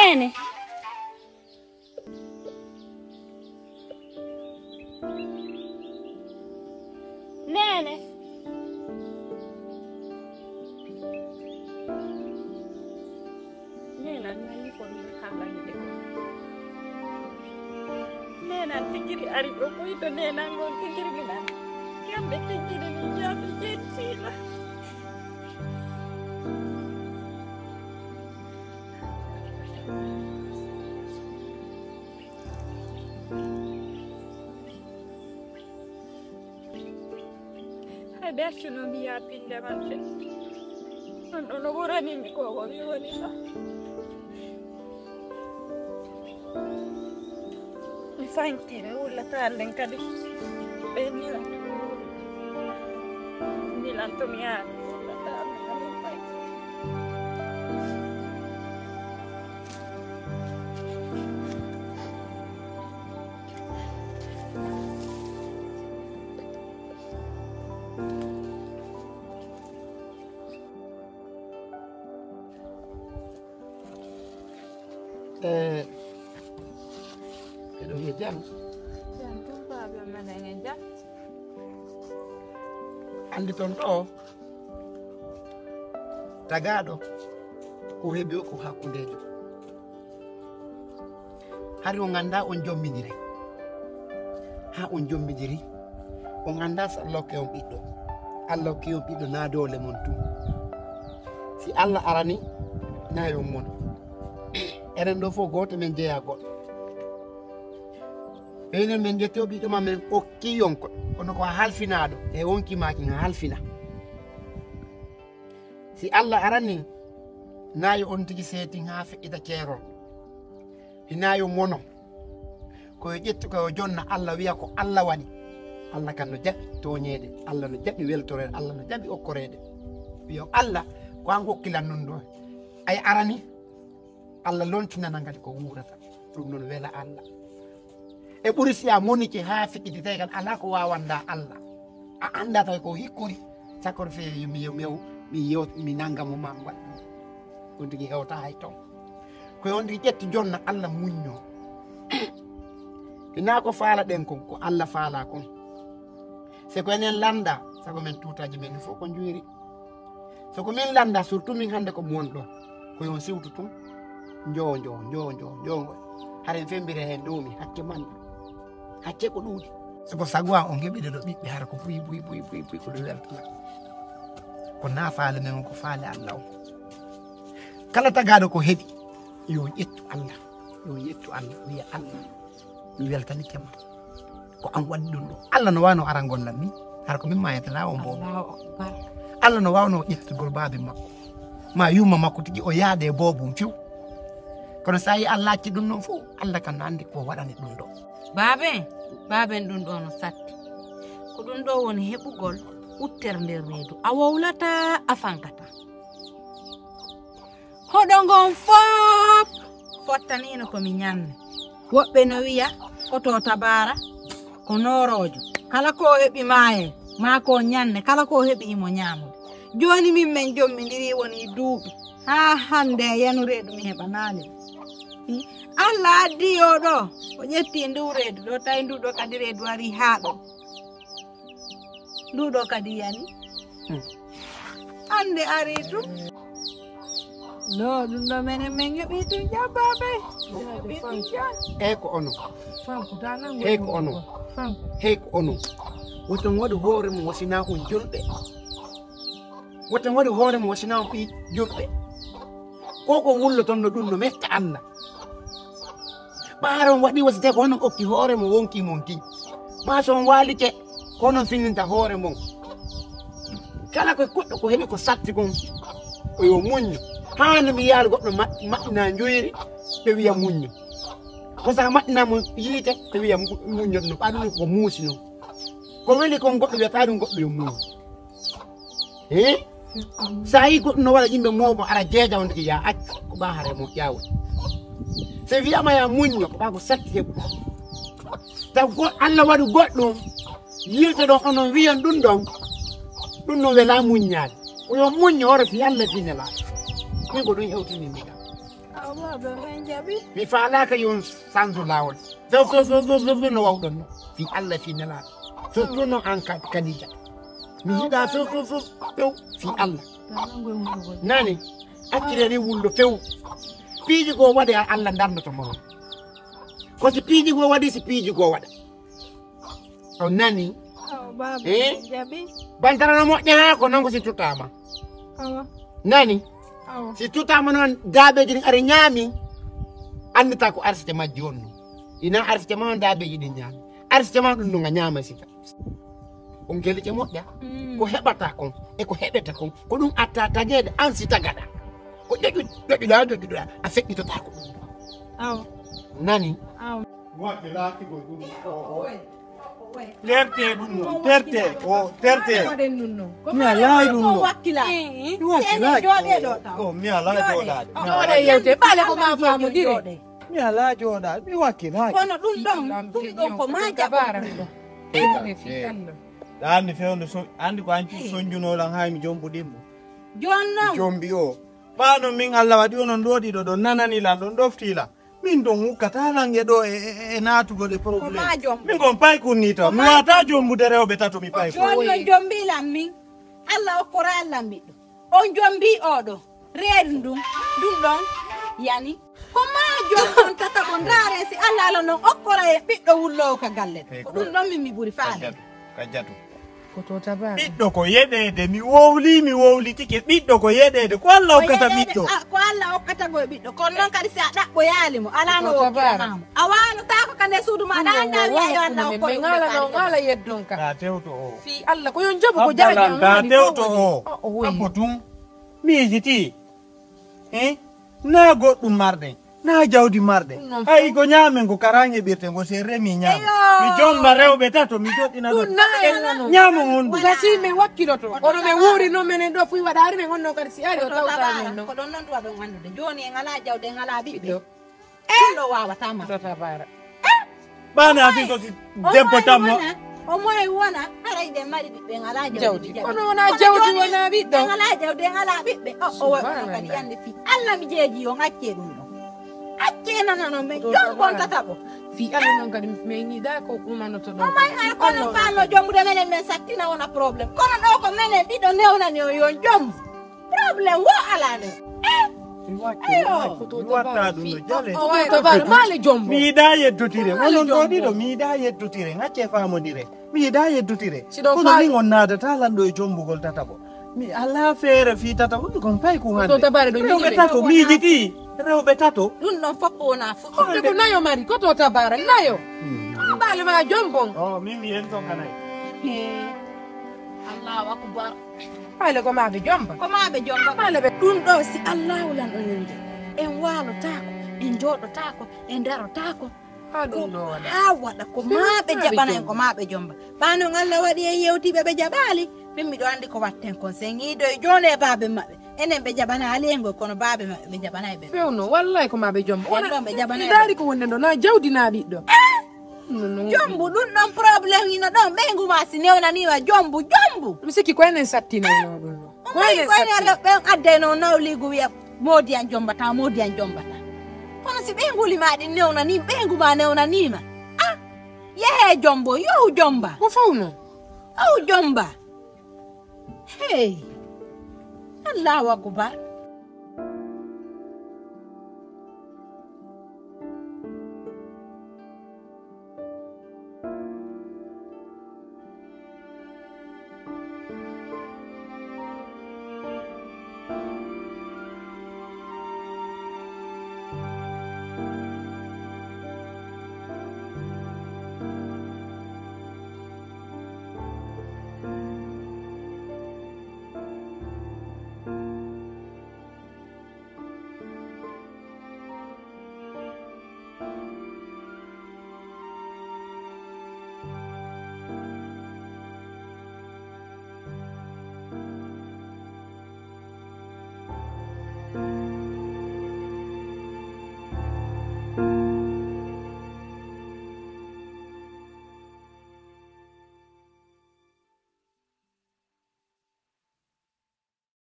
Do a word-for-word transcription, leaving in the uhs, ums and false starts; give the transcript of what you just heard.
Nene. Nene. Nene, mi nani ko min haalani de ko. Nene, tijjiri ari ɗo, ko ito nene, ngo tijjiri mi nani. Kamɓe tijjiri mi jaabi jettila. Hay ɓe accuno mi yaabinde maɓɓe. On ɗo no ɓurani mi ko ko mi woni ɗo. Mi fankii ɓe wullata nden kadi. Ɓe nilan. Nilan to mi yaari. Wullata mi fankii. Eh, eɗo wiya jam. Jam tun, baabe men en jam. Andi ton ɗo, tagaaɗo ko heɓi o ko hakkundeejo. Hari on nganndaa on jommidiri. Haa on jommidiri, on nganndaa so Allah hokke on ɓiɗɗo. Allah hokke on ɓiɗɗo naa doole mon tun. Si Allah arani, naa yo mon. Enen ɗo fof gooto men jeyaa goɗɗo. Ɓeynen men ƴetti o ɓiɗɗo ma men okki on ko, kono ko a halfinaaɗo. E on kimaaki nga halfina. Si Allah arani, naa yo on tigi seetin haa feƴƴita ceerol. Hinaa yo mono. Ko yo ƴettu, ko yo jonna Allah wiya ko Allah waɗi. Allah kan no jaɓi tooñeede, Allah no jaɓi weltoreede, Allah no jaɓi okkoreede. Wiya Allah, ko an hokkilan non ɗo. Ay arani, Allah lontinana kadi ko wuurata. Ɗum noon wela Allah. E ɓuri si a monike haa feƴƴititay kan, alaa ko waawandaa Allah. A anndaa tawi ko hikkori. Cakor fe mi, mi, mi, mi yew-, mi nannga mo maa mi waɗ ɗum. On tigi hewta hay toon. Ko on tigi ƴetti jonna Allah muñño. Hinaa ko faala ɗen kon, ko Allah faala kon. Se ko enen lannda, sago men tuutaaji men fof ko njuuri. So ko min lannda, surtout min hannde ko mi woni ɗo, ko yo on siwtu tun. Njo, njo, njo, njo, njo. Haren femmbire heen ɗo mi hakke man. Hakke ko ɗuuɗi. So ko sago an on heɓi ɗo ɓiɓɓe, hara ko buy, buy, buy, buy, buy, ko ɗum weltata. Ko naa faale men on, ko faale Allah on. Kala tagaaɗo ko heɓi, yo ƴettu Allah. Yo ƴettu Allah, wiya Allah. Mi weltanike ma. Ko an waɗi ɗum ɗo. Allah no waawno aran gollan min. Hara ko min maayata na on boobo. Allahu Akbar. Allah no waawno ƴettugol baabe makko. Ma yumma makko tigi o yaade e boobum few. Kono so a yi Allah acci ɗum ɗon fof, Allah kan no anndi ko waɗani ɗum ɗo. Baabe, baaben ɗum ɗo no satti. Ko ɗum ɗo woni heɓugol uttere nder reedu. A wowlata, a fankata. Hoɗo ngon fof fottaniino ko mi ñamme. Woɓɓe no wiya, ko to tabaara, ko nooroojo. Kala ko o heɓi maaye, maa ko ñanne, kala ko o heɓi imo ñaamude. Jooni min men jommindiri woni duuɓi. Haa hannde e yanu reedu mi heɓanaali. Hmm. Allah addi o ɗo, o ƴetti ndu reedu ɗo, tawi ndu ɗo kadi reedu ari haa ɗo. Ndu ɗo kadi yani. Hmm. Hannde ari ɗum. No, ɗum ɗo menen men heɓi tun jabbaaɓe. Heɓi tun jam. Eyi ko onon. Fanku, ta nangu. Eyi ko onon. Fanku. Eyi ko onon. Woto on waɗu hoore mum wasina on julɓe. Woto on waɗu hoore mum wasina on ɓii julɓe. Ko ko wulloton no ɗum no metta Allah. Ɓaara on waɗi wasite ko onon okki hoore mo wonki mon kin. Maa so on waalike ko onon finninta hoore mon. Kala ko goɗɗo ko heɓi ko satti kon, ko yo muñño. Haani mi yaal goɗɗo ma-, maɓɓina njoyri, ɓe wiya muñño. Ko sa maɓɓina mo yiite, ɓe wiya mu-, muñño no ɓaɗuni ko muusi non. Ko weli kon goɗɗo wiyata ɗum goɗɗo yo muñño. Eh? Sa yi goɗɗo no waɗa yimɓe moomo ara jeeja on tigi ya accu ko ɓa hare mo ƴawo. Se wiyama ya muñño ko ɓa ko satti heɓu. Taw go-, Allah waɗu goɗɗum. Yilta ɗon onon wiyan ɗum ɗon. Ɗum no wela muññaade. Ko yo muñño hoore fi Allah fi nela. Min ko ɗum hewtini mi kam. Mi faalaaka yo on sanso laawol. Few, few, few, few, few, few no wawɗon no. Fii Allah, fii Nelaaɗo. Surtout noon aan ka-, Kadija. Mi yiɗaa few, few, few, few, fii Allah. Nani? Acciree ni wullo few. Piiji goo waɗe a Allah darnoto mo. Ko si piiji goo waɗi, si piiji goo waɗa. On nani? Awa, baaba, eh? Jaɓi. Bantara no moƴƴa haa ko noon ko si tutaama. Awa. Nani? Awa. Si tutaama noon daabeeji ɗin ari ñaami. Anndata ko arsite majji on no. Ina arsite ma on daabeeji ɗin ñaami. Arsite ma ɗum no nga ñaama sika. On gelle ƴe moƴƴa. Mm. Ko heɓata kon, e ko heɓeta kon. Ko ɗum atta tageede an si tagaɗa. Ko ƴoƴu-, ƴoƴuɗa, ƴoƴuɗa, a feƴƴitotaako ɗum. Awa. Nani? Awa. Terte ɗum ɗo, terte, o, terte. Mi alaa ɗum ɗo. Mi wakkilaa. O, mi alaa jooɗaade. Oɗo yewte, ɓaale ko ma faamodire. Mi alaa jooɗaade, mi wakkilaa. Kono ɗum ɗon, ɗum ɗon ko ma jaɓa. Ɗa anndi fewndo so, anndi ko an sonjunoo lan haa mi jombuɗin mo. Jooni noon. Jombi o. Ɓaa no min Allah waɗi onon ɗo ɗiɗo ɗon nanani lan, ɗon ɗofti lan. Min ɗon ukkata lan e ɗo e, e, e naatugol e problème. Ko maa jombo. Min kon paykun ni taw. Ko mi maa waata jombude rewɓe tato mi paykun. Jooni on jombi lan min. Allah okkoraa lan ɓiɗɗo. On jombi oɗo. Reedu ndun. Ɗum ɗon. Yani. Ko maa jombo on tata ko ndaare si Allah ala non okkora e ɓiɗɗo wullowo ka galle. Ko ɗum ɗon min mi ɓuri faale. Kajjatu. Kajjatu. Ko to tabara. Ɓiɗɗo ko yeɗeede, mi wowli, mi wowlitike. Ɓiɗɗo ko yeɗeede, ko Allah hokkata ɓiɗɗo. Ko yeɗeede, a, ko Allah hokkata ko e ɓiɗɗo. Kono noon kadi si a ɗaɓɓoyaali mo, alaa no okkirama mo. A waalotaako ka nder suudu ma, ɗa anndaa wi'a yo Allah hokku ɗum ɓe ngaala. Ɗa tewto o. Fii Allah, ko yo on jaɓu ko jaaƴi. Ɗa tewto o. Abbo tun. Miijitii. Eh? Naa goɗɗum marɗen, naa jawdi marɗen. Ɗum noon. Hay ko ñaamen ko karaŋe ɓirte ngo, si en remii ñaamen. Eyoo. Mi jomba rewɓe tato, mi joɗɗina ɗum. Ɗum naa en nano. Ñaamo on ɗum. Gasi men wakkiloto. Kono men wuuri noon, menen ɗo fuy waɗaari men on noon kadi si ari o tawta men noon. Ko ɗon noon tuwa ɗon anndude. Jooni en alaa jawdi, en alaa ɓiɓɓe. Ɗum ɗo waawataa ma. Ɗo tabara. Ɓaana ati ko si debbo tammo. O moye wona, haray ɗen mari ɓiɓɓe, en alaa jawdi. Jawdi. Kono wona jawdi, wona ɓiɗɗo. En alaa jawdi, en alaa ɓiɓɓe. O, o, o, kadi yande fii. Allah mi jeeji on, accee ɗum ɗon. Accee nana non, men jom bon tata bo. Fii Allah non kadi, men yiɗaa ko umanoto ɗon. O may hay kono faalno jombude menen, men sattina wona problème. Kono ɗo ko menen ɗiɗo newnani on yo on jombu. Problème wo alaa ɗo. Eh? Mi watta, mi watta ɗum no jale. O, o, o, to bar, maale jombo. Mi yiɗaa yeddotire. Maale jombo. Onon ɗo ɗiɗo, mi yiɗaa yeddotire. Ngacce faamodire. Mi yiɗaa yeddotire. Kono min on naadata lanɗo e jombugol tata bo. Mi alaa feere fii tata bo. Mi kon pay ko hannde. To tabare ɗo rewɓe tato, miijitii. Rewɓe tato. Ɗum ɗon fof ko wonaa fof. Ko nayo mari, ko to tabara, nayo. Hmm. Ɓaale ma jombon. Oh, min mi en ton kanay. Eh. Allahu akbar. Haale ko maa ɓe jomba. Ko maa ɓe jomba. Haale ɓe. Ɗum ɗo si Allahu lan o yonde. En waalotaako, en jooɗotaako, en darotaako. Haa ɗum ɗo waɗa. Haa waɗa ko maa ɓe jaɓana en, ko maa ɓe jomba. Ɓaa noon Allah waɗi en yewtiiɓe ɓe jaɓaali. Min miɗo anndi ko watten kon. Si en iidoy jooni e baabe maɓɓe. Enen ɓe jaɓanaali en ngoy, kono baabe maɓɓe ɓe jaɓanay ɓe. Fewno, wallay ko maa ɓe jomba. En ɗon ɓe jaɓanay ɓe. Ndaari ko wonde ɗo, na jawdi na ɓiɗɗo. Eh? Jombu, ɗum ɗon problème ina ɗon. Ɓeyngu ma si newnaniima, jombu, jombu. Mi sikki ko enen sattinayno ɗum ɗo. Ko enen sattin. Ɓen addayno nawliigu wiya, "Moodi an jombata, moodi an jombata." Kono si ɓeynguuli ma ɗin newnaniima, ɓeyngu ma newnaniima. Ah, yehee jombo, yohu jomba. Ko fow non? Yohu jomba. Hey. Allahu akbar.